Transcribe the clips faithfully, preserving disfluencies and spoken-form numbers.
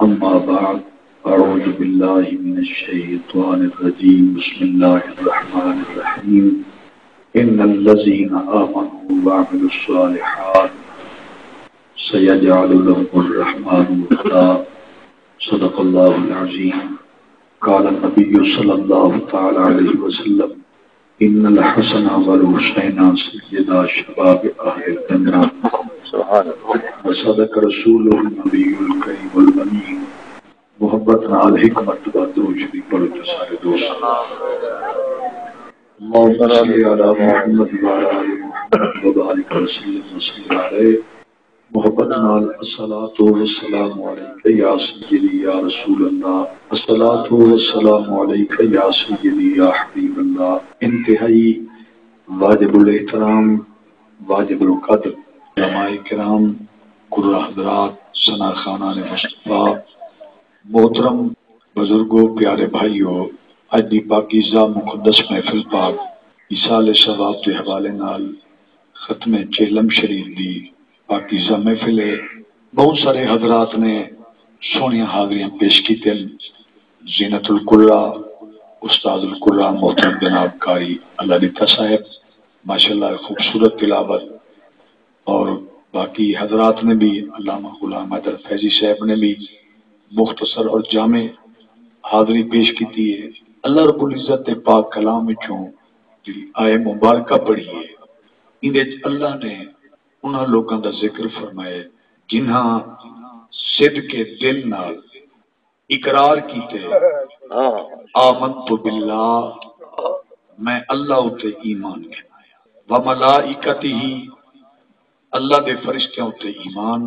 أما بعد، أعوذ بالله من الشيطان الرجيم. بسم الله الرحمن الرحيم. إن الذين آمنوا وعملوا الصالحات سيجعل لهم الرحمن ودا. صدق الله العظيم. قال النبي صلى الله تعالى عليه وسلم: إن الحسن والحسين سيدا شباب أهل الجنة. سبحان الله. وصدق رسوله النبي الكريم الأمين. محبت نال حکمت دا درود شریف پڑھو تے سارے دوست۔ اللهم صل على محمد وعلى آل محمد وبارك وسلم وسلم عليه۔ محبت نال الصلاة والسلام عليك يا سيدي يا رسول الله، الصلاة والسلام عليك يا سيدي يا حبيب الله۔ انتہائی واجب الاحترام، واجب القدر علماء کرام، قراء حضرات، ثنا خوانان مصطفیٰ، محترم بزرگو، پیارے بھائیو، اڄ دی پاکیزہ مقدس محفل پاک ایصال ثواب دے حوالے نال ختم چہلم شریف دی پاکیزہ محفل ہے۔ بہت سارے حضرات نے سوہݨیاں حاضریاں پیش کیتن۔ زینت القراء، استاد القراء محترم جناب قاری اللہ ݙتا صاحب، ماشاءاللہ خوبصورت تلاوت، اور باقی حضرات نے بھی، علامہ غلام حیدر فیضی صاحب نے بھی مختصر اور جامع حاضری پیش کیتی ہے۔ اللہ رب العزت دے پاک کلام وچوں جڑی آئے مبارکہ پڑھی ہے، ایندے وچ اللہ نے انہاں لوکاں دا ذکر فرمایا جنہاں صدق دل نال اقرار کیتے، آمنت باللہ، میں اللہ اتے ایمان گھن آیا، و ملائکتہ، اللہ دے فرشتیاں اتے ایمان،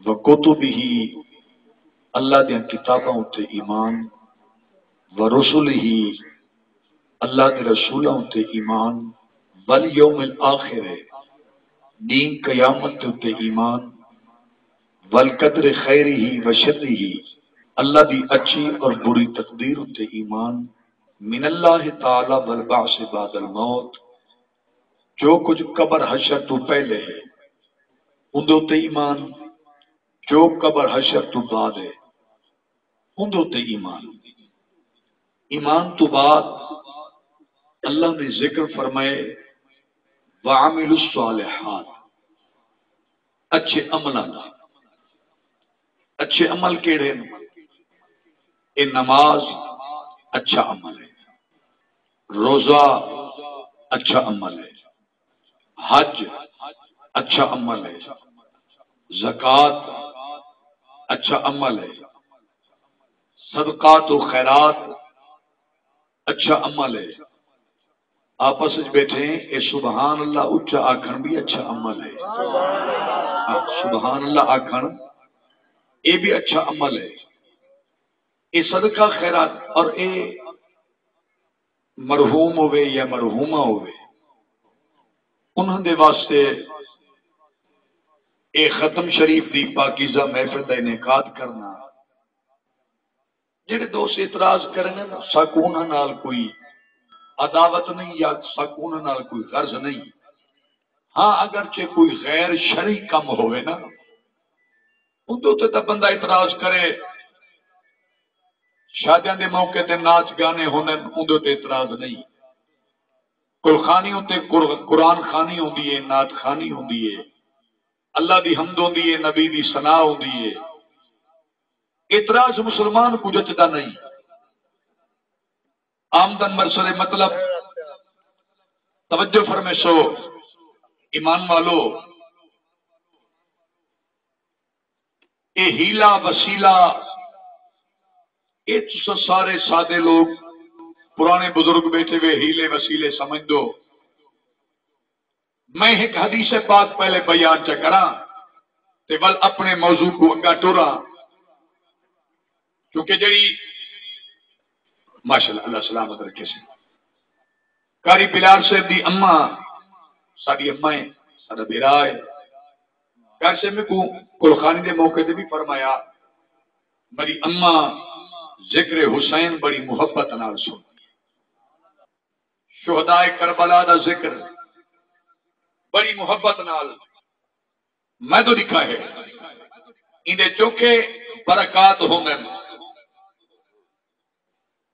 و کتبہ، اللہ دیاں کتاباں اتے ایمان، و رسلہ، اللہ دے رسولاں اتے ایمان، والیوم الآخر، ݙینہہ قیامت اتے ایمان، والقدر خیرہ و شرہ، اللہ دی اچھی اور بری تقدیر اتے ایمان، من اللہ تعالی والبعث بعد الموت، جو کجھ قبر حشر توں پہلے ہے اوندے اتے ایمان، جو قبر حشر توں بعد ہے اوندے اتے ایمان۔ ایمان توں بعد اللہ نے ذکر فرمائے، وعملوا الصالحات، اچھے عملاں دا۔ اچھے عمل کیڑھے ہن؟ اے نماز اچھا عمل ہے، روزہ اچھا عمل ہے، حج اچھا عمل ہے، زکوٰۃ اچھا عمل ہے، صدقات و خیرات اچھا عمل ہے۔ آپس وچ بیٹھے ہیں، اے سبحان اللہ اچا آکھݨ بھی اچھا عمل ہے۔ ہاں، سبحان اللہ آکھݨ، اے بھی اچھا عمل ہے۔ اے صدقہ خیرات اور اے مرحوم ہووے یا مرحومہ ہووے، انہاں دے واسطے اے ختم شریف دی پاکیزہ محفل دا انعقاد کرنا۔ جڑے دوست اعتراض کرن نا، ساکوں انہاں نال کوئی عداوت نہیں یا ساکوں انہاں نال کوئی غرض نہیں۔ ہاں، اگرچہ کوئی غیر شرعی کم ہووے نا، اوندے تے تاں بندہ اعتراض کرے۔ شادیاں دے موقع تے ناچ گانے ہوندن، اوندے تے اعتراض نہیں۔ قلخانی اتے قر-، قرآن خوانی ہوندی ہے، نعت خوانی ہوندی ہے، اللہ دی حمد ہوندی ہے، نبی دی ثنا ہوندی ہے۔ اعتراض مسلمان کوں جچدا نہیں۔ آمدن مرسل مطلب، توجہ فرمیسو ایمان والو، اے حیلہ وسیلہ، اے تساں سارے سادے لوگ، پرانے بزرگ بیٹھے وے حیلے وسیلے سمجھ دو۔ میں ہک حدیث پاک پہلے بیان چا کراں تے ول اپنے موضوع کوں اگا ٹراں، کیونکہ جڑی، ماشاءاللہ، اللہ سلامت رکھے سی، قاری بلال صاحب دی اماں، ساڈی اماں ہے، ساڈا بھرا ہے۔ قاری صاحب میکوں قلخانی دے موقع تے بھی فرمایا، میری اماں ذکر حسین بڑی محبت نال سن، شہدائے کربلا دا ذکر بڑی محبت نال میں تو لکھا ہے۔ ایندے چوکھے برکات ہوندن۔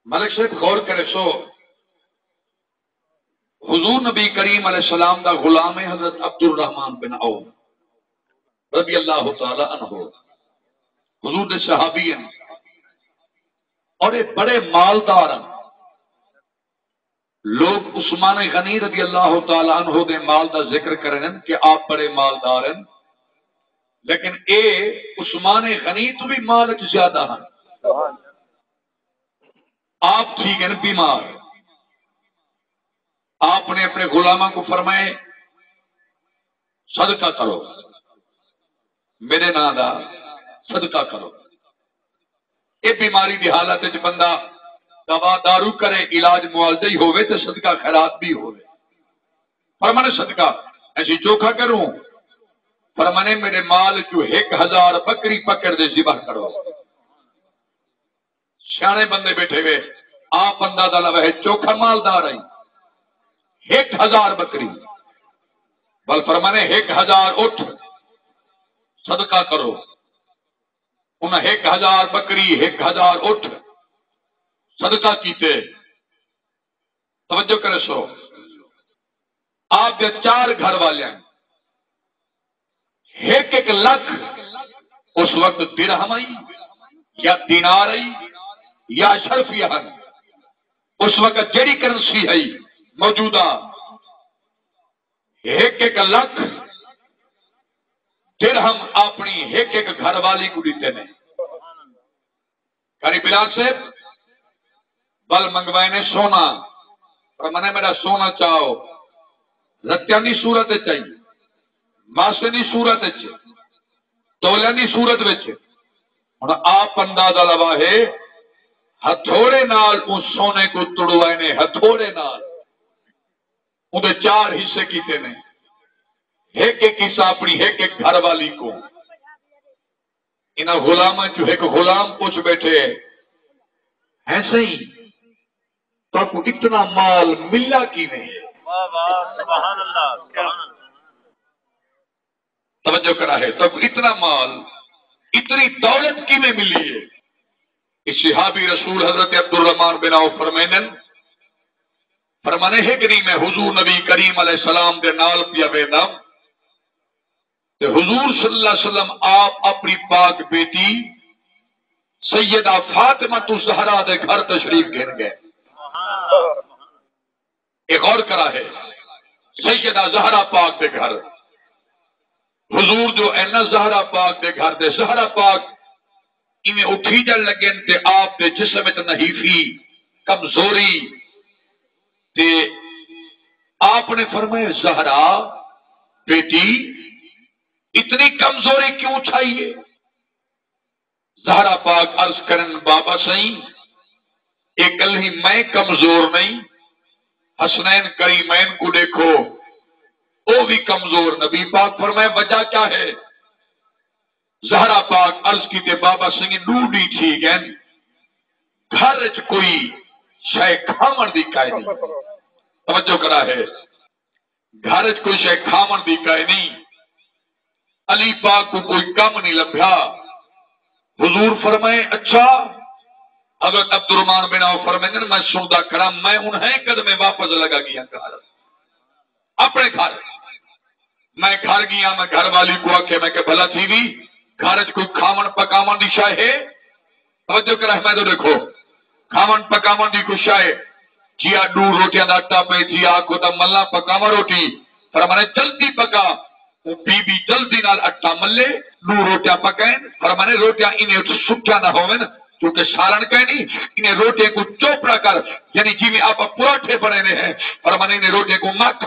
ملک صاحب غور کرے سو، حضور نبی کریم علیہ السلام دا غلام ہے حضرت عبد الرحمن بن عوف رضی اللہ تعالی عنہ، حضور دے صحابی ہیں اور یہ بڑے مالدار ہیں۔ لوگ عثمان غنی رضی اللہ تعالی عنہ دے مال دا ذکر کرن کہ آپ بڑے مالدار ہیں، لیکن اے عثمان غنی تو بھی مال وچ زیادہ ہیں۔ آپ تھی گئے بیمار۔ آپ نے اپنے غلاماں کو فرمائے، صدقہ کرو، میرے ناں دا صدقہ کرو۔ اے بیماری دی حالت وچ بندہ دوا دارو کرے، علاج معالجہ ہی ہووے تے صدقہ خیرات بھی ہووے۔ فرمانے، صدقہ ایسی چوکھا کروں؟ فرمانے، میرے مال چوں ہک ہزار بکری پکڑ دے ذبح کرو۔ سیاݨے بندے ٻیٹھے وے، آپ اندازہ لوے، چوکھا مالدار ہئی، ہک ہزار بکری۔ ول فرمانے، ہک ہزار اٹھ صدقہ کرو۔ انہاں ہک ہزار بکری، ہک ہزار اٹھ صدقہ کیتے۔ توجہ کرے سو، آپ دے چار گھر والے ہیں، ہک ہک لکھ اس وقت درہم ہئی یا دینار ہئی یا اشرفیہ ہن۔ اس وقت جیڑھی کرنسی ہئی موجودہ، ہک ہک لکھ درہم اپنی ہک ہک گھر والی کو ݙتے نے۔ قاری بلال صاحب، ول منگوائے نے سونا، پر منے میرا سونا چاہو، رتیاں دی صورت وچ چاہیے، ماسے دی صورت وچ، تولیاں دی صورت وچ۔ ہن آپ اندازہ لوا ہے، ہتھوڑے نال اوں سونے کو تڑوائے نے، ہتھوڑے نال۔ اوندے چار حصے کیتے نے، ہک ہک حصہ اپنی ہک ہک گھر والی کو۔ انہاں غلاماں چوں ہک غلام پچھ ٻیٹھے، ہیں سئیں، تہاکوں اتنا مال ملا کیویں؟ واہ واہ، سبحان اللہ، سبحان اللہ۔ توجہ کرا ہے، تہاکوں اتنا مال، اتنی دولت کیویں ملی ہے؟ اے صحابی رسول حضرت عبدالرحمن بن عوف فرمیندن، فرمانے، ہک ݙینہہ میں حضور نبی کریم علیہ السلام دے نال پیا ویندم، تے حضور صلی اللہ علیہ وسلم آپ اپݨی پاک بیٹی سیدہ فاطمہ الزہرا دے گھر تشریف گھن ڳئے۔ اے غور کرا ہے، سیدہ زہرا پاک دے گھر حضور جو اینا زہرا پاک دے گھر دے، زہرا پاک ایویں اٹھیجݨ لڳن تے آپ دے جسم وچ نحیفی، کمزوری، تے آپ نے فرمایا، زہرا بیٹی، اتنی کمزوری کیوں چھائی ہے؟ زہرا پاک عرض کرن، بابا سئیں، اے کلھی میں کمزور نہیں، حسنین کریمین کو ݙیکھو، او وی کمزور۔ نبی پاک فرمائے، وجہ کیا ہے؟ زہرا پاک عرض کیتے، بابا سئیں، ݙو ݙینہہ تھی ڳئن، گھر اچ کوئی شے کھاوݨ دی کائے نہیں۔ توجہ کرا ہے، گھر اچ کوئی شے کھاوݨ دی کائے نہیں۔ علی پاک کوں کوئی کم نہیں لبھیا۔ حضور فرمائے، اچھا؟ حضرت عبدالرحمن بن عوف فرمیندن، میں سݨدا کراں، میں انہیں قدمے واپس لڳا ڳیا گھر، اپݨے گھر۔ میں گھر ڳیا، میں گھر والی کوں آکھیا، میں کہ بھلا تھی وی، گھر اچ کوئی کھاوݨ پکاوݨ دی شے ہے؟ توجہ کر احمد، ݙیکھو، کھاوݨ پکاوݨ دی کوئی شے؟ جیا، ݙو روٹیاں دا اٹا پئے، جیا آکھو تاں ملاں پکاواں روٹی۔ فرمانے، جلدی پکا۔ او بی بی جلدی نال اٹا ملے، ݙو روٹیاں پکائن۔ فرمانے، روٹیاں انہیں اچ سٹیاں نہ ہوون، کیونکہ سالݨ کائنی۔ انہیں روٹیاں کوں چوپڑا کر، یعنی جیویں آپاں پراٹھے بݨیندے ہیں۔ فرمانے، انہیں روٹیاں کوں مکھ،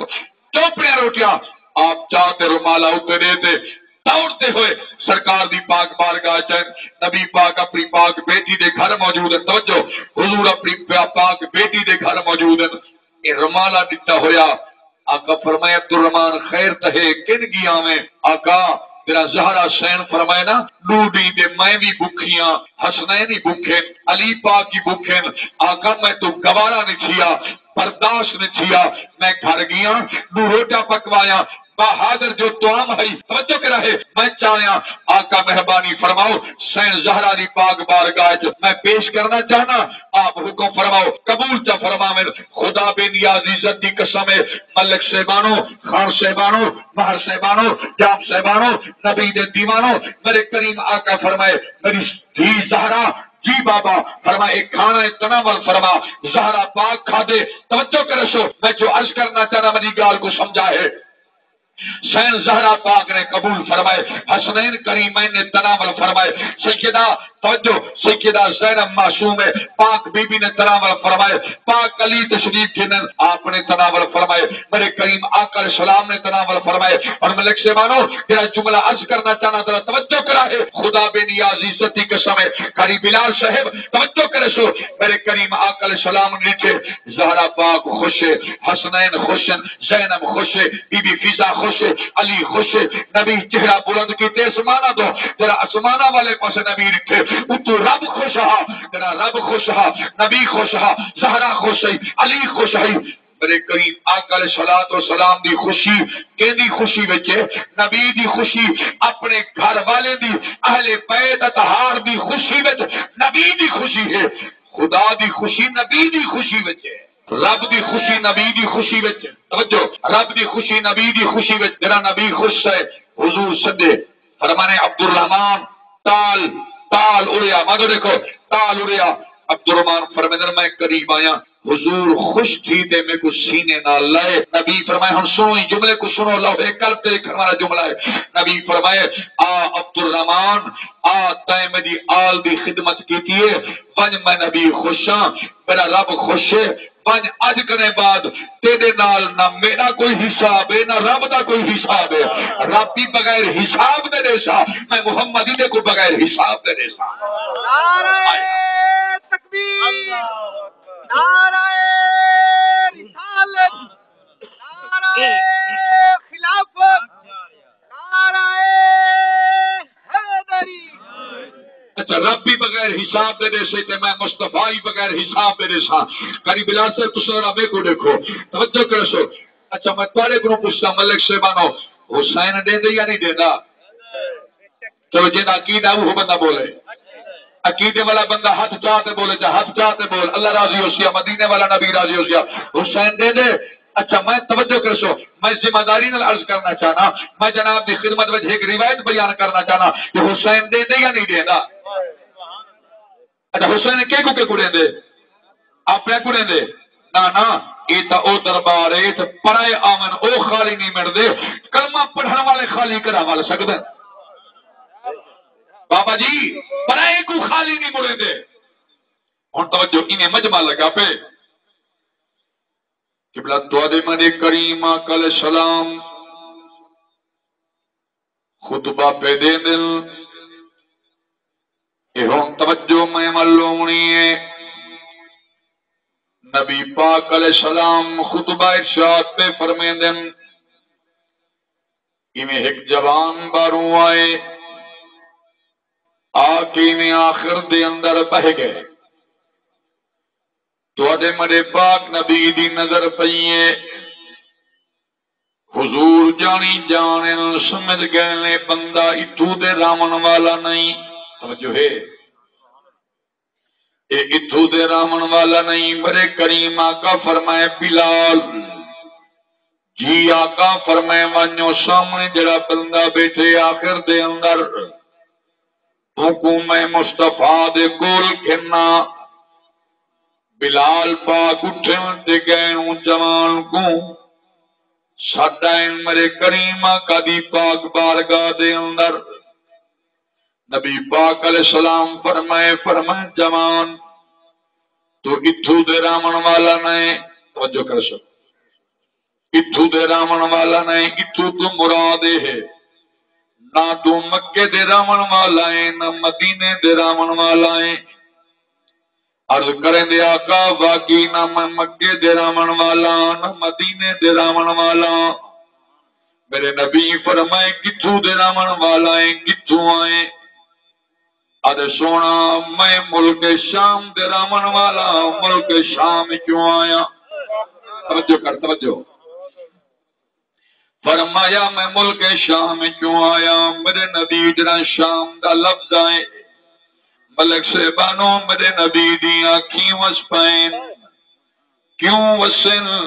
چوپڑیاں روٹیاں۔ آپ چا تے رومالا اتے ݙے تے دوڑدے ہوئے سرکار دی پاک بارگاہ چ آئن۔ نبی پاک اپݨی پاک بیٹی دے گھر موجود ہن۔ توجہ، حضور اپݨی پا-، پاک بیٹی دے گھر موجود ہن۔ اے رومالا ݙتا ہویا۔ آقا فرمایا، عبدالرحمن، خیر تاں ہے، کن ڳیا ویں؟ آقا، تیݙا زہرا سئین فرمائے نا، ݙو ݙینہہ دے میں وی بکھی ہاں، حسنین وی بکھے ہن، علی پاک وی بکھے ہن۔ آقا، میں توں گوارا نہیں تھیا، برداشت نہیں تھیا، میں گھر ڳیا، ݙو روٹیاں پکوایا، بہادر جو طعام ہئی، توجہ کرا ہے، میں چاہیاں، آقا مہربانی فرماؤ، سین زہرا دی پاک بارگاہ چ میں پیش کرنا چاہنا، آپ حکم فرماؤ، قبول چا فرماون۔ خدا بے نیاز عزت دی قسم ہے، ملک صاحبانو، خان صاحبانو، مہر صاحبانو، جام صاحبانو، نبی دے دیوانو، میرے کریم آقا فرمائے، میری دھی زہرا، جی بابا، فرمائے، ایک کھانا ہے، تناول فرما، زہرا پاک کھا دے۔ توجہ کرے سو، میں جو عرض کرنا چاہنا، میری گال کو سمجھا ہے۔ سین زہرا پاک نے قبول فرمائے، حسنین کریمین نے تناول فرمائے، سیدہ، توجہ، سیدہ زینب معصوم ہے، پاک بی بی نے تناول فرمائے، پاک علی تشریف گھنن، آپ نے تناول فرمائے، میرے کریم آقا علیہ السلام نے تناول فرمائے۔ اور ملک صاحبانو، جڑا جملہ عرض کرنا چاہنا، ذرا توجہ کرا ہے، خدا بے نیاز عزت دی قسم ہے، قاری بلال صاحب، توجہ کرے سو، میرے کریم آقا علیہ السلام نے لکھے، زہرا پاک خوش ہے، حسنین خوش ہیں، زینب خوش ہے، بی بی فضہ خوش ہے، علی خوش ہے۔ نبی چہرہ بلند کیتے اسماناں تو، جڑا اسماناں والے پاسے نبی ڈٹھے، اتوں رب خوش ہا، جڑا رب خوش ہا، نبی خوش ہا، زہرا خوش ہئی، علی خوش ہئی۔ میرے کریم آقا علیہ الصلوۃ والسلام دی خوشی کیندی خوشی وچ ہے؟ نبی دی خوشی اپنے گھر والے دی، اہل بیت اطہار دی خوشی وچ نبی دی خوشی ہے۔ خدا دی خوشی نبی دی خوشی وچ ہے۔ رب دی خوشی نبی دی خوشی وچ، توجہ، رب دی خوشی نبی دی خوشی وچ، جڑا نبی خوش ہے، حضور سدے، فرمانے، عبدالرحمان، تال، تال اریا، مادو ڈیکھو، تال اریا۔ عبدالرحمان فرمیندن، میں قریب آیاں، حضور خوش تھی تے میکوں سینے نال لائے۔ نبی فرمائے، ہن سنو، ایں جملے کوں سنو، لوح قلب تے لکھن والا جملہ ہے۔ نبی فرمائے، آ عبدالرحمان، آ تیں میری آل دی خدمت کیتی ہے، ونڄ، میں نبی خوش ہاں، میرا رب خوش ہے، ونڄ، اڄ کنے بعد تیݙے نال نہ میݙا کوئی حساب ہے، نہ رب دا کوئی حساب ہے۔ رب ہی بغیر حساب دے ݙیسا، میں محمد ہی تیکوں بغیر حساب دے ݙیسا۔ نعرہ تکبیر، نعرہ رسالت، نعرہ خلافت، نعرہ حیدری۔ اچھا، رب بھی بغیر حساب دے ݙیسے تے میں مصطفیٰ ہی بغیر حساب دے ݙیساں۔ قاری بلال صاحب، تساں ذرا میکوں ݙیکھو، توجہ کرسو۔ اچھا، میں تہاݙے کولوں پچھدا، ملک صاحبانو، حسین ݙیندے یا نہیں ݙیندا؟ چلو، جیندا عقیدہ اوہو بندہ بولے۔ عقیدے والا بندہ ہتھ چا تے بولے، چا ہتھ چا تے بول، اللہ راضی ہوسی، مدینے والا نبی راضی ہوسی۔ حسین ݙیندے؟ اچھا، میں، توجہ کرسو، میں ذمہ داری نال عرض کرنا چاہنا، میں جناب دی خدمت وچ ہک روایت بیان کرنا چاہنا کہ حسین ݙیندے یا نہیں ݙیندا؟ اچھا، حسین کیکوں، کیکوں ݙیندے؟ اپݨے کوں ݙیندے؟ نہ، نہ، اے تاں او دربار ہے، اتھ پرائے آون، او خالی نہیں مڑدے۔ کلمہ پڑھݨ والے خالی کرا ول سڳدن؟ بابا جی، پرائے کوں خالی نہیں مڑیندے۔ ہݨ توجہ، ایویں مجمع لڳا پئے۔ قبلہ تہاݙے میݙے کریم آقا علیہ السلام خطبہ پئے ݙیندن۔ اے ہݨ توجہ میں ول لووݨی ہے۔ نبی پاک علیہ السلام خطبہ ارشاد پئے فرمیندن، ایویں ہک جوان ٻاہروں آئے، آ کے ایویں آخر دے اندر ٻہہ ڳئے۔ تہاݙے میݙے پاک نبی دی نظر پئی ہے۔ حضور ڄاݨی ڄاݨن، سمجھ ڳئے نے بندہ اتھوں دے رہوݨ والا نہیں۔ توجہ ہے، اے اتھوں دے رہوݨ والا نہیں۔ میݙے کریم آقا فرمائے، بلال، جی آقا فرمائے، ونڄو سامݨے جڑا بندہ ٻیٹھے آخر دے اندر، اونکوں میں مصطفیٰ دے کول گھناں۔ بلال پاک اٹھن تے ڳئے اوں جوان کوں سݙائن، میݙے کریم آقا دی پاک بارگاہ دے اندر۔ نبی پاک علیہ السلام فرمائے، فرمائے، جوان، توں اتھوں دے رہوݨ والا نئیں۔ توجہ کرسو۔ اتھوں دے رہوݨ والا نئیں، اتھوں توں مراد اے ہے، نہ توں مکے دے رہوݨ والا ایں، نہ مدینے دے رہوݨ والا ایں۔ عرض کریندے، آقا، واقعی نہ میں مکے دے رہوݨ والا ہاں، نہ مدینے دے رہوݨ والا ہاں۔ میݙے نبی فرمائے، کتھوں دے رہوݨ والا ایں، کتھوں آئیں؟ آہدے، سوہݨا، میں ملک شام دے رہوݨ والا ہاں، ملک شام چوں آیاں۔ توجہ کر، توجہ۔ فرمایا، میں ملک شام وچوں آیا۔ میرے نبی، جڑا شام دا لفظ آئے، ملک صاحبانو، میرے نبی دیاں اکھیں وس پئن۔ کیوں وسن؟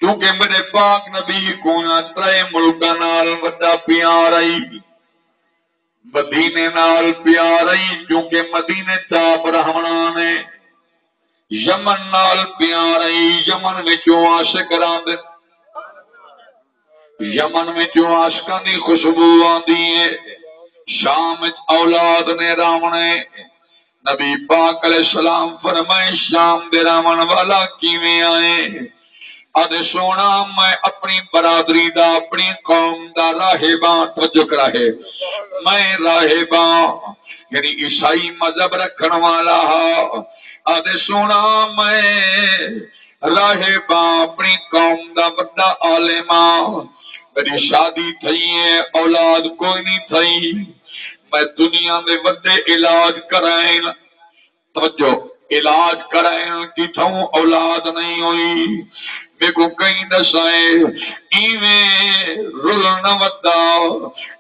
کیونکہ میرے پاک نبی کوں انہاں ترے ملکاں نال وݙا پیار ہئی۔ مدینے نال پیار ہئی، کیونکہ مدینے چ آپ رہوݨا نے۔ یمن نال پیار ہئی، یمن وچوں عاشق راندے۔ یمن وچوں عاشقاں دی خوشبو آندی ہے۔ شام وچ اولاد نے راوݨے۔ نبی پاک علیہ السلام فرمائے، شام دے راوݨ والا کیویں آئے؟ آہدے، سوہݨا، میں اپݨی برادری دا، اپݨی قوم دا راہب آں۔ توجہ کراہے، میں راہب آں، یعنی عیسائی مذہب رکھݨ والا ہا۔ آہدے، سوہݨا، میں راہب آں، اپݨی قوم دا وݙا عالم آں۔ میری شادی تھئی ہے، اولاد کوئی نہیں تھئی۔ میں دنیا دے وݙے علاج کرائن، توجہ، علاج کرائن کتھوں اولاد نہیں ہوئی۔ میکوں کہیں ݙسائے، ایویں رل نہ ودا۔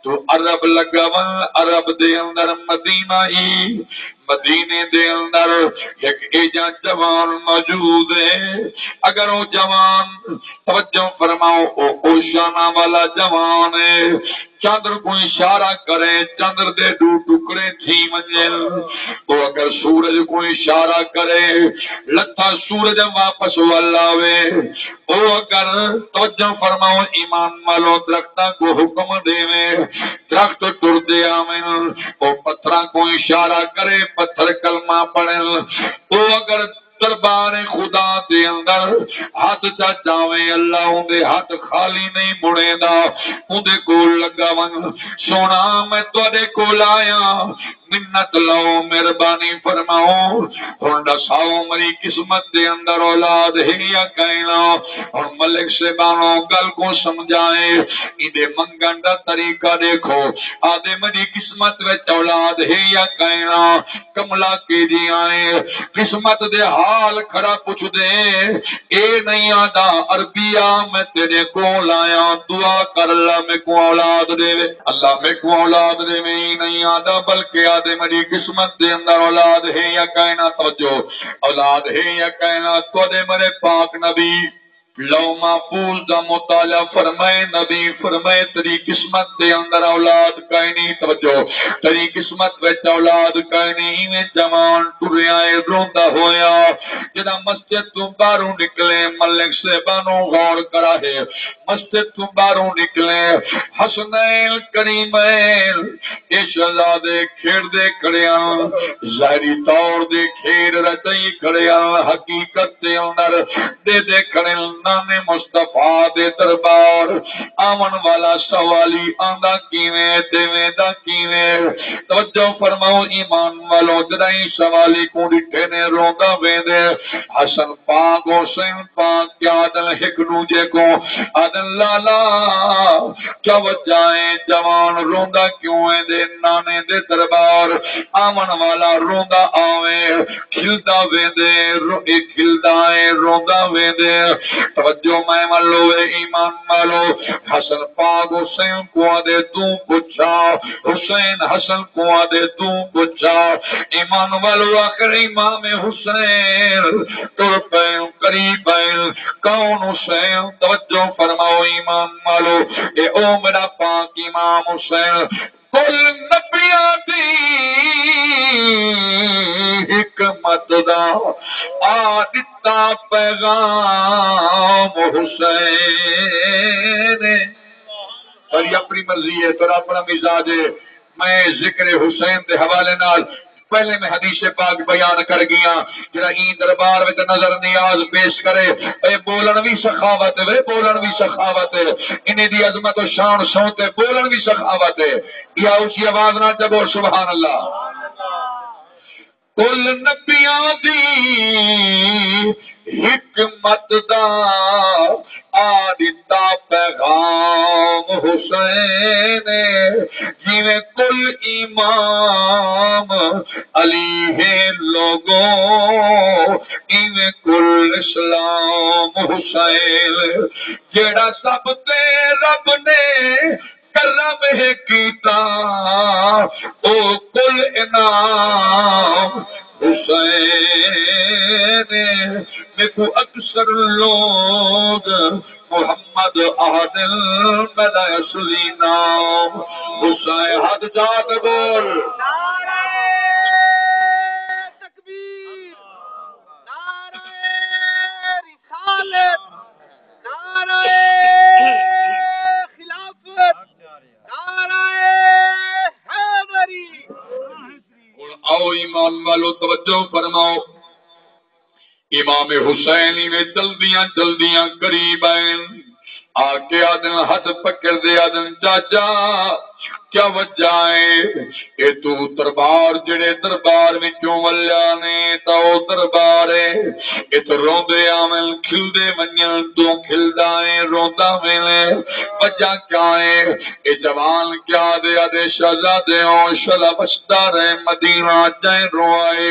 توں عرب لڳا ونڄ، عرب دے اندر مدینہ ہی، مدینے دے اندر ہک ایجھا جوان موجود ہے۔ اگر او جوان، توجہ فرماؤ، او اوشانہ والا جوان ہے، چندر کوں اشارہ کرے، چندر دے ݙو ٹکڑے تھی ونڄن۔ او اگر سورج کوں اشارہ کرے، لتھا سورج واپس ول آوے۔ او اگر، توجہ فرماؤ ایمان والو، درختاں کوں حکم ݙیوے، درخت ٹردے آون۔ او پتھراں کوں اشارہ کرے، پتھر کلمہ پڑھن۔ او اگر دربار خدا دے اندر ہتھ چا چاویں، اللہ اوندے ہتھ خالی نہیں مڑیندا۔ اوندے کول لڳا ونڄ، سوہݨا، میں تہاݙے کول آیاں، منت لو، مہربانی فرماؤ، ہݨ ݙساؤ میری قسمت دے اندر اولاد ہے یا کائنا؟ ہݨ ملک صاحبانو، گل کوں سمجھائے، ایندے منگݨ دا طریقہ ݙیکھو۔ آہدے، میری قسمت وچ اولاد ہے یا کائنا؟ کملا کیجی آئیں، قسمت دے حال کھڑا پچھدے۔ اے نہیں آہدا، عربیا، میں تیݙے کول آیاں، دعا کر، اللہ میکوں اولاد ݙیوے، اللہ میکوں اولاد ݙیوے۔ ایں نہیں آہدا، بلکہ آہدے، میری قسمت دے اندر اولاد ہے یا کائنا؟ توجہ، اولاد ہے یا کائنا؟ تہاݙے میرے پاک نبی لوح محفوظ دا مطالعہ فرمائے، نبی فرمائے، تیری قسمت دے اندر اولاد کائنی۔ توجہ، تیری قسمت وچ اولاد کائنی۔ ایویں جوان ٹریا ہے روندا ہویا، جݙاں مسجد توں ٻاہروں نکلے، ملک صاحبانو، غور کراہے، مسجد توں ٻاہروں نکلے، حسنین کریمین، اے شہزادے کھیݙدے کھڑے ہن، ظاہری طور دے کھیݙ رچائی کھڑے ہن، حقیقت دے اندر ݙیہدے کھڑے ہن نانے مصطفیٰ دے دربار۔ آوݨ والا سوالی آندا کیویں تے ویندا کیویں؟ توجہ فرماؤ ایمان والو، جݙاں ایں سوالی کوں ݙٹھے نے روندا ویندے۔ حسن پاک، حسین پاک کیا آہدن ہک ݙوجھے کوں؟ آہدن، لالا، کیا وجہ ہے؟ جوان روندا کیوں ویندے؟ نانے دے دربار آوݨ والا روندا آوے، کھلدا ویندے، رو-، اے کھلدا ہے، روندا ویندے۔ توجہ میں ول ہووے ایمان والو، حسن پاک حسین کوں آہدے، توں پچھا، حسین حسن کوں آہدے، توں پچھا۔ ایمان والو، آخر امام حسین ٹر پئے، قریب آئے۔ کون حسین؟ توجہ فرماؤ ایمان والو، اے او میرا پاک امام حسین، کل نبیاں دی حکمت دا آ ݙتا پیغام حسین۔ تیری اپݨی مرضی ہے، تیرا اپݨا مزاج ہے۔ میں ذکر حسین دے حوالے نال پہلے میں حدیث پاک بیان کر ڳیا، جڑا ایں دربار وچ نذر نیاز پیش کرے، اے ٻولݨ وی سخاوت ہے، وے ٻولݨ وی سخاوت ہے۔ انہیں دی عظمت و شان سݨ تے ٻولݨ وی سخاوت ہے۔ یا اچھی آواز نال چا ٻول، سبحان اللہ۔ کل نبیاں دی حکمت دا آ ݙتا پیغام حسین، جیویں کل امام علی ہے لوگو، ایویں کل اسلام حسین۔ جیڑھا سب تے رب نے کرم ہے کیتا، او کل انعام حسین۔ میکوں اکثر لوگ محمد آہدن، میݙا اصلی نام حسین۔ ہتھ چا تے بول۔ نعرہ تکبیر، نعرہ رسالت، نعرہ خلافت، نعرہ حیدری۔ ہݨ آؤ ایمان والو، توجہ فرماؤ۔ امام حسین ایویں چلدیاں چلدیاں قریب آئن، آ کے آدن، ہتھ پکڑ دے آدن، چاچا، کیا وجہ ہے؟ اے توں دربار، جڑے دربار وچوں ولیا نے، تاں او دربار ہے۔ ات روندے آون، کھلدے ونجن، توں کھلدا ہے، روندا ویلے، وجہ کیا ہے؟ اے جوان کیا آدے؟ آدے، شہزادے ہو، شلا بچدا رہے، مدینہ جائیں روائے۔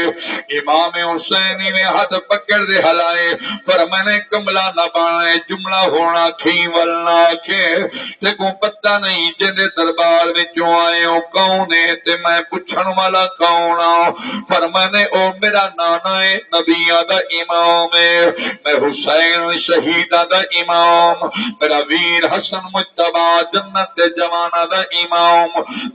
امام حسین ایویں ہتھ پکڑ دے ہلائے، فرمائے، کملا نہ بݨے، جملہ ہونا کھیں ول نہ آکھے۔ تیکوں پتہ نہیں جیندے دربار وچوں آئے ہو کون ہے، تے میں پچھݨ والا کون ہاں؟ فرمانے، او میرا نانا ہے، نبیاں دا امام ہے، میں حسین شہیداں دا امام، میرا ویر حسن مجتبیٰ جنت دے جواناں دا امام،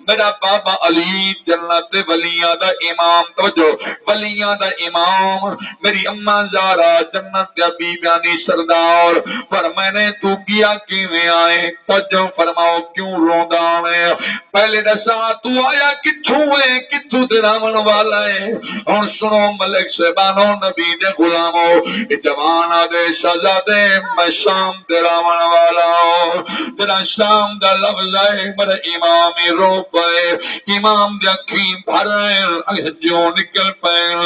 میرا بابا علی جنت دے ولیاں دا امام، توجہ، ولیاں دا امام، میری اماں زہرا جنت دے بیبیاں دی سردار۔ فرمانے، توں ڳیا کیویں آئے؟ توجہ فرماؤ، کیوں روندا آویں؟ پہلے ݙسا، توں آیا کتھوں ہے، کتھوں دے رہوݨ والا ہے؟ ہݨ سݨو، ملک صاحبانو، نبی دے غلامو، اے جوان آدے، شہزادے، میں شام دے رہوݨ والا ہوں۔ جڑا شام دا لفظ ہے، میرے امام ہی رو پئے، امام دی اکھیں بھر آئن، ہنجوں نکل پئن۔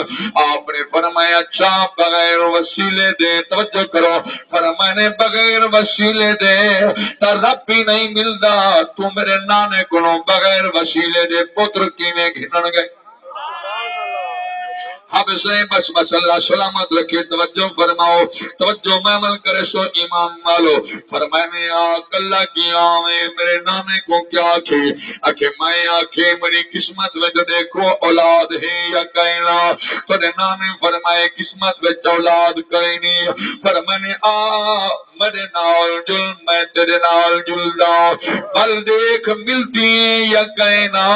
آپ نے فرمایا، اچھا، بغیر وسیلے دے، توجہ کرو، فرمانے، بغیر وسیلے دے تاں رب ہی نہیں ملدا۔ توں میرے نانے کولوں بغیر وسیلے دے پتر کیویں گھنݨ ڳئے؟ حبشے بس بس، اللہ سلامت رکھے۔ توجہ فرماؤ، توجہ محمل کرے سو ایمان والو۔ فرمانے، آ کلا کیا آویں؟ میرے نانے کو کیا آکھے؟ آکھے، میں آکھے، میری قسمت وچ ݙیکھو اولاد ہے یا کائنا؟ تیرے نانے فرمائے، قسمت وچ اولاد کائنی۔ فرمانے، آ میݙے نال جل، میں تیݙے نال جلداں، ول ݙیکھ ملدی ایں یا کائنا۔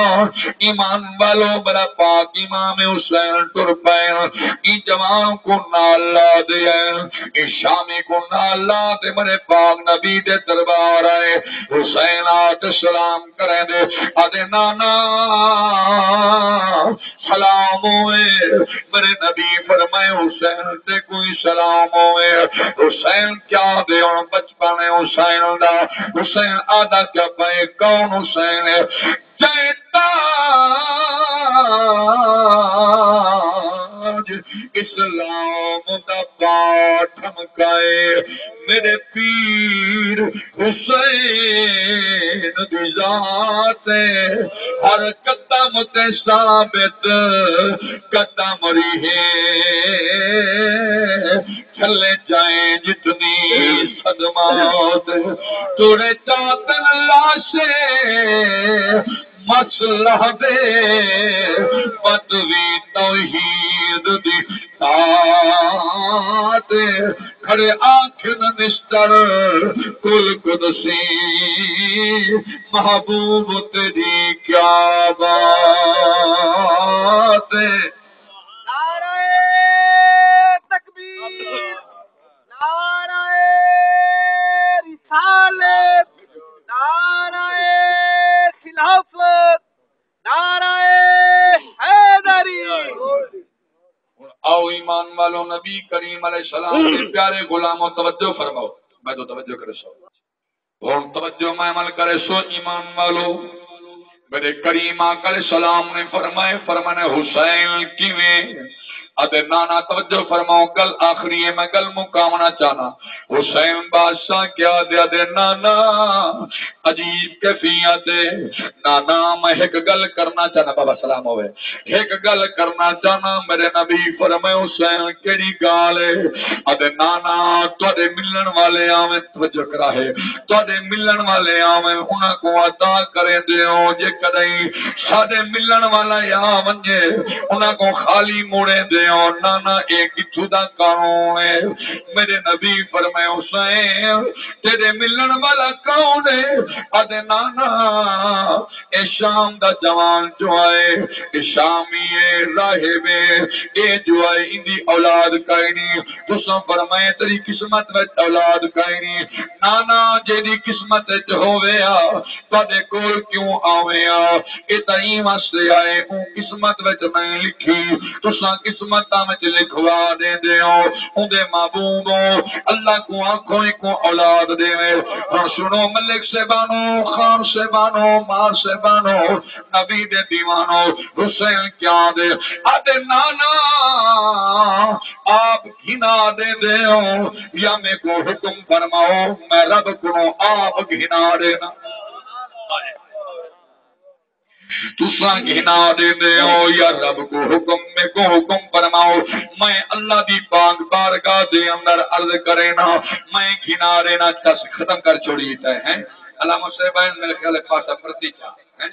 ایمان والو، میرا پاک امام حسین ٹر پئن، ایں جوان کوں نال لا ݙے آئن، ایں شامی کوں نال لا تے میرے پاک نبی دے دربار آئے۔ حسین آ تے سلام کریندے، آدے، نانا، سلام ہوئے۔ میرے نبی فرمائے، حسین تے کوئی سلام ہوئے۔ حسین کیا دے، ہݨ بچپن ہے حسین دا۔ حسین آدھا کیا پئے، کون حسین ہے؟ جئیں تاج اسلام دا پا ٹھمکائے، میرے پیر حسین دی ذات ہے، ہر قدم تے ثابت قدم رہے، جھلے جائیں جتنی صدمات، توڑے چاتن لاشے مسلح دے، بدوی توحید دی تات، کھڑے آکھن نشتر کل قدسی، محبوب تیری کیا بات۔ نعرہ تکبیر، نعرہ رسالت، نعرہ خلافت، نعرہ حیدری۔ ہݨ آؤ ایمان والو، نبی کریم علیہ السلام دے پیارے غلامو، توجہ فرماؤ، میں تو توجہ کرے سو۔ ہݨ توجہ محمل کرے سو ایمان والو۔ میرے کریم آقا علیہ السلام نے فرمائے، فرمانے، حسین کیویں؟ آدھے نانا، توجہ فرماؤ، گل آخری ہے، میں گل مکاوݨا چاہنا۔ حسین بادشاہ کیا آدھے؟ آدھے نانا، عجیب کیفیت ہے۔ نانا، میں ہک گل کرنا چاہنا، بابا سلام ہوئے، ہک گل کرنا چاہنا۔ میرے نبی فرمائے، حسین کیڑی گال ہے؟ آدھے نانا، تہاݙے ملݨ والے آویں، توجہ کرا ہے، تہاݙے ملݨ والے آویں، انہاں کوں عطا کریندے ہو، جے کݙاہیں ساݙے ملݨ والا آ ونڄے، انہاں کوں خالی موڑیندے ہو۔ نانا، اے کتھوں دا قانون ہے؟ میرے نبی فرمائے، حسین، تیݙے ملݨ والا کون ہے؟ آدھے نانا، اے شام دا جوان جو آئے، اے شامی ہے، راہب ہے، اے جو آئے، ایندی اولاد کائنی۔ تساں فرمائے، تیݙی قسمت وچ اولاد کائنی۔ نانا، جیندی قسمت وچ ہووے ہا، تہاݙے کول کیوں آوے ہا؟ اے تاں ایں واسطے آئے، اوں قسمت وچ نہیں لکھی۔ تساں قسمتاں وچ لکھوا ݙیندے ہو۔ اوندے محبوب ہو، اللہ کوں آکھو، اینکوں اولاد ݙیوے۔ ہݨ سݨو ملک صاحبانو، خان صاحبانو، مار صاحبانو، نبی دے دیوانو، حسین کیا آدھے؟ آدھے نانا، آپ گھنا ݙیندے ہو یا میکوں حکم فرماؤ، میں رب کنوں آپ گھنا ݙینا۔ تساں گھنا ݙیندے ہو یا رب کوں حکم؟ میکوں حکم فرماؤ، میں اللہ دی پاک بارگاہ دے اندر عرض کرینا، میں گھنا ݙینا۔ چس ختم کر چھوڑی تے ہیں۔ علامہ صاحبان، میرے خیال ہے پاسا پرتی چا ہیں۔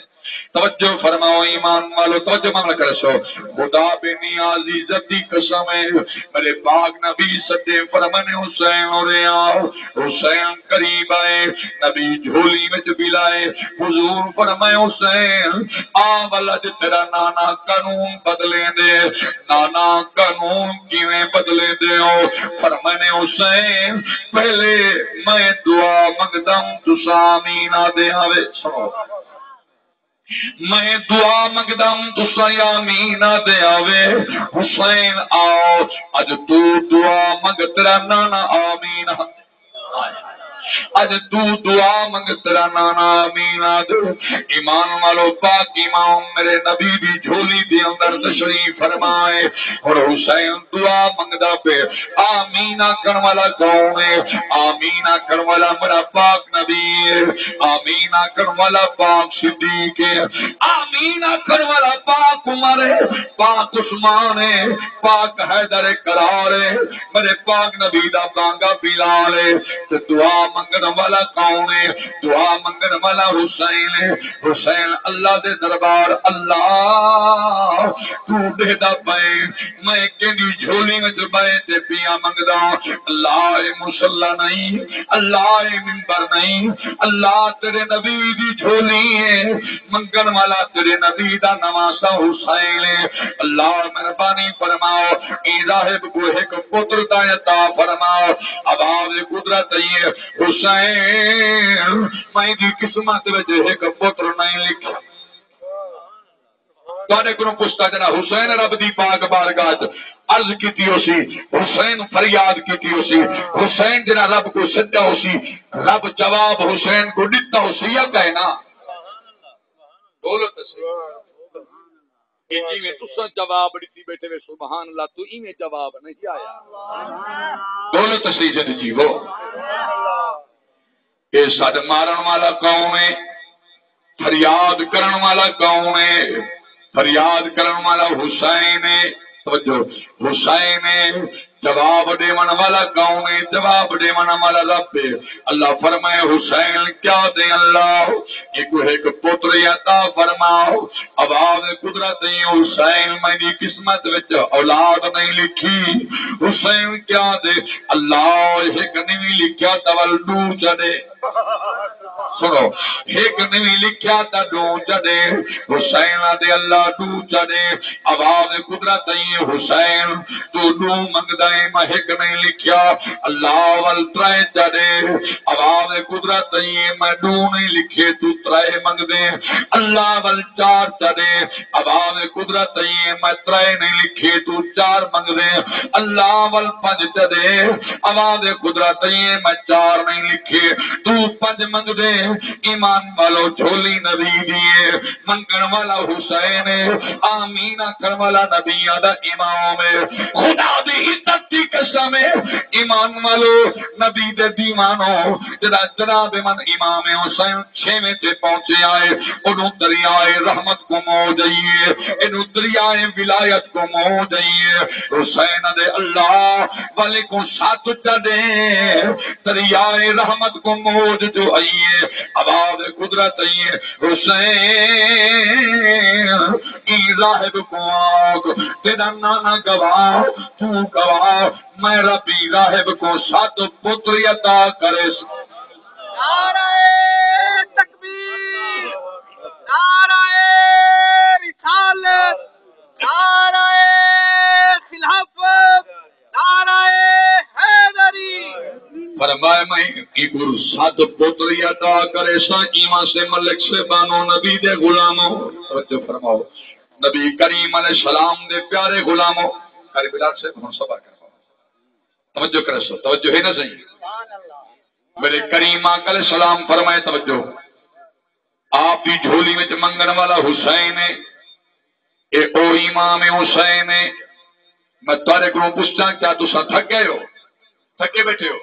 توجہ فرماؤ ایمان والو، توجہ ماملہ کرسو۔ خدا بے نیاز عزت دی قسم ہے، میرے پاک نبی سدے، فرمانے حسین ہورے آؤ۔ حسین قریب آئے، نبی جھولی وچ ولائے۔ حضور فرمائے، حسین، آ ول اڄ تیرا نانا قانون بدلیندے، نانا قانون کیویں بدلیندے ہو؟ فرمانے، حسین، پہلے میں دعا منگدم، تساں آمین آدھے آوے۔ سنو، میں دعا منگدم، تساں آمین آدھے آوے۔ حسین آؤ، اڄ توں دعا منگ، تیرا نانا آمین۔ اڄ توں دعا منگ، تیرا نانا آمین آدھے۔ ایمان والو، پاک امام میرے نبی دی جھولی دے اندر تشریف فرمائے۔ ہݨ حسین دعا منگدا پئے۔ آمین آکھݨ والا کون ہے؟ آمین آکھݨ والا میرا پاک نبی ہے۔ آمین آکھݨ والا پاک صدیق ہے۔ آمین آکھݨ والا پاک عمر ہے، پاک عثمان ہے، پاک حیدر کرار ہے، میرے پاک نبی دا بانگا بلال ہے۔ تے دعا منگݨ والا کون ہے؟ دعا منگݨ والا حسین ہے۔ حسین اللہ دے دربار، اللہ، توں ݙیہدا پئیں، میں کیندی جھولی وچ ٻہہ تے پیاں منگدا؟ اللہ، اے مصلی نہیں، اللہ، اے ممبر نہیں، اللہ تیرے نبی دی جھولی ہے۔ منگݨ والا تیرے نبی دا نواسہ حسین ہے۔ اللہ، مہربانی فرماؤ، ایں راہب کوں ہک پتر تاں عطا فرماؤ۔ آواز قدرت آئی ہے، حسین، میں دی قسمت وچ ہک پتر نہیں لکھیا۔ تہاݙے کولوں پچھدا جناب، حسین رب دی پاک بارگاہ چ عرض کیتی ہوسی، حسین فریاد کیتی ہوسی، حسین جناب رب کوں سݙیا ہوسی، رب جواب حسین کوں ݙتا ہوسی یا کائے نا؟ بولو تے صحیح۔ کہ جیویں تساں جواب ݙتی ٻیٹھے وے سبحان اللہ، تو ایویں جواب نہیں آیا۔ بولو تے صحیح جد جیوو۔ اے سݙ مارݨ والا کون ہے؟ فریاد کرݨ والا کون ہے؟ فریاد کرݨ والا حسین ہے۔ توجہ، حسین ہے۔ جواب ݙیوݨ والا کون ہے؟ جواب ݙیوݨ والا رب ہے۔ اللہ فرمائے، حسین کیا دے اللہ؟ ایکوں ہک پتر عطا فرماؤ۔ آواز قدرت ہے، حسین میری قسمت وچ اولاد نہیں لکھی۔ حسین کیا دے اللہ؟ ہک نہیں لکھیا تاں ول ݙو چا ݙے۔ سنو، ہک نہیں لکھیا تاں ݙو چا ݙے۔ حسین آدھے اللہ ݙو چا ݙے۔ آواز قدرت آئی ہے، حسین توں ݙو منگدا ہیں، میں ہک نہیں لکھیا، اللہ ول ترائے چا ݙے۔ آواز قدرت آئی ہے، میں ݙو نہیں لکھے، توں ترائے منگدے، اللہ ول چار چا ݙے۔ آواز قدرت آئی ہے، میں ترائے نہیں لکھے، توں چار منگدے، اللہ ول پنج چا ݙے۔ آواز قدرت آئی ہے، میں چار نہیں لکھے، توں پنج منگدے۔ ایمان والو، جھولی نبی دی ہے، منگݨ والا حسین ہے، آمین آکھݨ والا نبیاں دا امام ہے۔ خدا دی عزت دی قسم ہے، ایمان والو، نبی دے دیوانو، جݙاں جناب من امام حسین چھیویں تے پہنچے آئے، اݙوں دریائے رحمت کوں موج آئی ہے، اݙوں دریائے ولایت کوں موج آئی ہے۔ حسین دے اللہ والے کوں ساتھ چا ݙے، دریائے رحمت کوں موج جو آئی ہے، آواز قدرت آئی ہے، حسین، ایں راہب کوں آکھ، تیݙا نانا گواہ، توں گواہ، میں ربی راہب کوں ست پتر عطا کریس۔ نعرہ تکبیر، نعرہ رسالت، نعرہ خلافت، نعرہ حیدری۔ فرمایا، میں ایکوں ست پتر عطا کریساں، ایویں سے ملک سے بانو نبی دے غلامو۔ توجہ فرماؤ، نبی کریم علیہ السلام دے پیارے غلامو۔ قاری بلال صاحب، ہݨ صبر کرو۔ توجہ کریسو، توجہ ہے نا صحیح؟ میرے کریم آقا علیہ السلام فرمائے، توجہ، آپ دی جھولی وچ منگݨ والا حسین ہے، اے او امام حسین ہے۔ میں تہاݙے کولوں پچھداں، کیا تساں تھک ڳئے ہو؟ تھکے ٻیٹھے ہو؟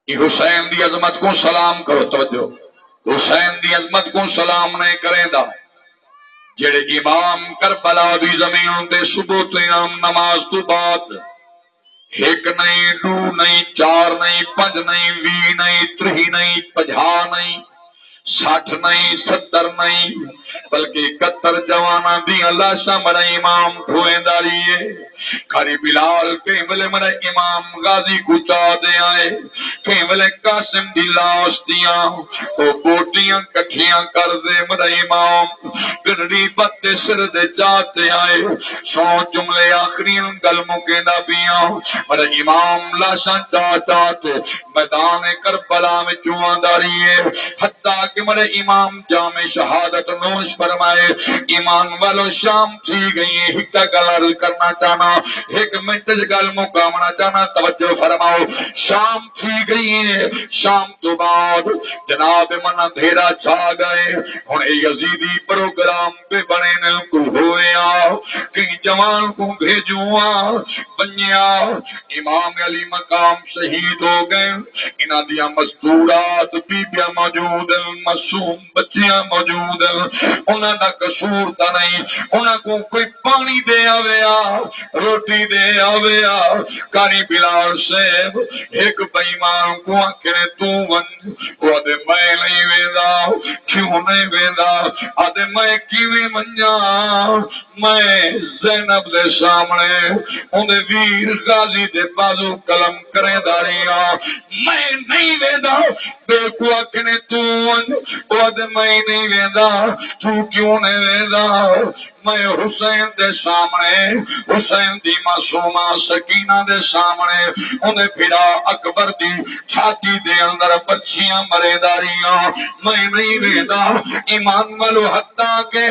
اے حسین دی عظمت کوں سلام کرو، توجہ، حسین دی عظمت کوں سلام نہیں کریندا، جڑے امام کربلا دی زمین تے صبح تے عام نماز تو بعد ہک نہیں، ݙو نہیں، چار نہیں، پنج نہیں، ویہہ نہیں، تریہہ نہیں، پنجاہ نہیں، سٹھ نہیں، ستر نہیں، بلکہ اکہتر جواناں دیاں لاشاں میݙا امام ڈھویندا رہیے۔ قاری بلال کہیں ویلے میݙا امام غازی کوں چا ݙے آئے، کہیں ویلے قاسم دی لاش دیاں او بوٹیاں کٹھیاں کر ݙے میݙا امام گنڑی بت تے سر دے چا تے آئے۔ سو جملے آخری گل مکیندا پیاں، میݙا امام لاشاں چا چا تے میدان کربلا وچوں آندا رہیے، حتیٰ کہ میݙے امام جام شہادت نوش فرمائے۔ ایمان والو، شام تھی ڳئی ہے، ہک گل عرض کرنا چاہنا، ہک منٹ وچ گل مکاوݨا چاہنا، توجہ فرماؤ۔ شام تھی ڳئی ہے، شام تو بعد جناب من اندھیرا چھا ڳئے۔ ہݨ اے یزیدی پروگرام پئے بݨیندن، کوئی ہووے آ، کہیں جوان کوں بھیجوں آ، ونڄے آ۔ امام علی مقام شہید ہو ڳئے، انہاں دیاں مستورات بیبیاں موجود ہن، معصوم بچیاں موجود ہن، انہاں دا قصور تاں نہیں، انہاں کوں کوئی پاݨی ݙے آوے آ، روٹی ݙے آوے آ۔ قاری بلال صاحب ہک بے ایمان کوں آکھے، توں ونڄ، او آہدے، میں نہیں ویندا۔ کیوں نہیں ویندا؟ آہدے، میں کیویں ونڄاں؟ میں زینب دے سامݨے اوندے ویر غازی دے بازو قلم کریندا رہیا، میں نہیں ویندا۔ ٻئے کوں آکھنے توں ونڄ، او آہدے میں نہیں ویندا۔ توں کیوں نہیں ویندا؟ میں حسین دے سامݨے، حسین دی معصومہ سکینہ دے سامݨے اوندے بھرا اکبر دی چھاتی دے اندر پرچیاں مریندا رہیا۔ میں نہیں ویندا۔ ایمان والو، حتیٰ کہ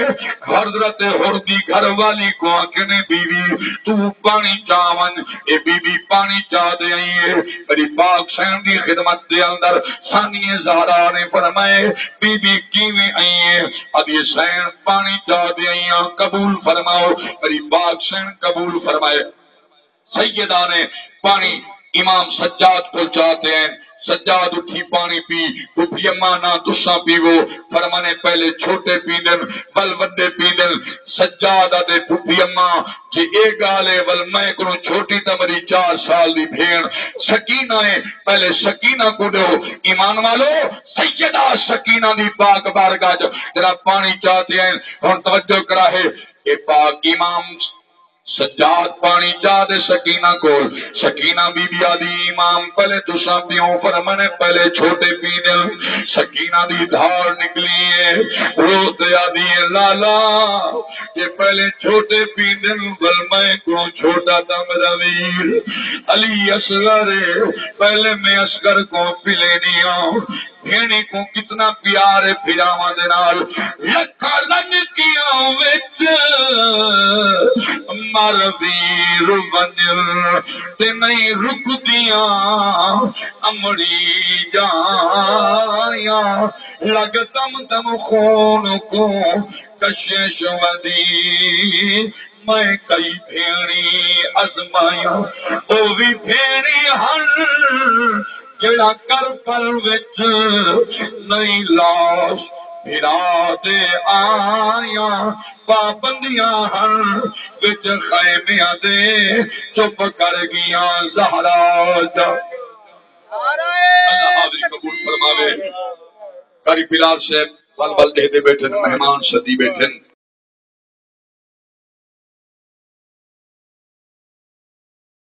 حضرت حر دی گھر والی کوں آکھنے، بی بی، توں پاݨی چا ونڄ۔ اے بی بی پاݨی چا ݙے آئی ہے۔ میݙی پاک سین دی خدمت دے اندر ثانیہ زہرا نے فرمائے، بی بی کیویں آئی ہے؟ آہدی، سین پاݨی چا ݙے آئی ہاں، قبول فرماؤ۔ میݙی پاک سین قبول فرمائے۔ سیدہ نے پاݨی امام سجاد کول چا تے آئن۔ سجاد اٹھی پاݨی پی، پھپھی اماں نہ تساں پیوو۔ فرمانے پہلے چھوٹے پیندن، ول وݙے پیندن۔ سجاد آہدے پھپھی اماں، جے اے ڳالھ ہے، ول میں کولوں چھوٹی تاں میݙی چار سال دی بھیݨ سکینہ ہے، پہلے سکینہ کوں ݙیو۔ ایمان والو، سیدہ سکینہ دی پاک بارگاہ چ جڑا پاݨی چا تے آئن۔ ہݨ توجہ کراہے، اے پاک امام سجاد پاݨی چا ݙے سکینہ کول۔ سکینہ بی بی آہدی، امام پہلے تساں پیو؟ فرمانے پہلے چھوٹے پیندن۔ سکینہ دی دھاڑ نکلی ہے، رو تے آہدی ہے، لالا، جے پہلے چھوٹے پیندن، ول میں کوں چھوٹا تاں میݙا ویر علی اصغر ہے، پہلے میں اصغر کوں پلینی ہاں۔ بھیݨیں کوں کتنا پیار ہے بھراواں دے نال۔ لکھاں لنکیاں وچ ویر ونڄ تے نئیں رکدیاں امڑی ڄایاں، لڳ دم دم خون کوں کشش ودی۔ میں کئی بھیݨی ازمایاں، او وی بھیݨی ہن جیڑھا کربل وچ نئیں لاش بھرا دے آیاں۔ پابندیاں ہن وچ خیمیاں دے، چپ کر ڳیاں زہرا دا۔ اللہ حاضری قبول فرماوے۔ قاری بلال صاحب ول ول ݙیہدے ٻیٹھن، مہمان سدی ٻیٹھن۔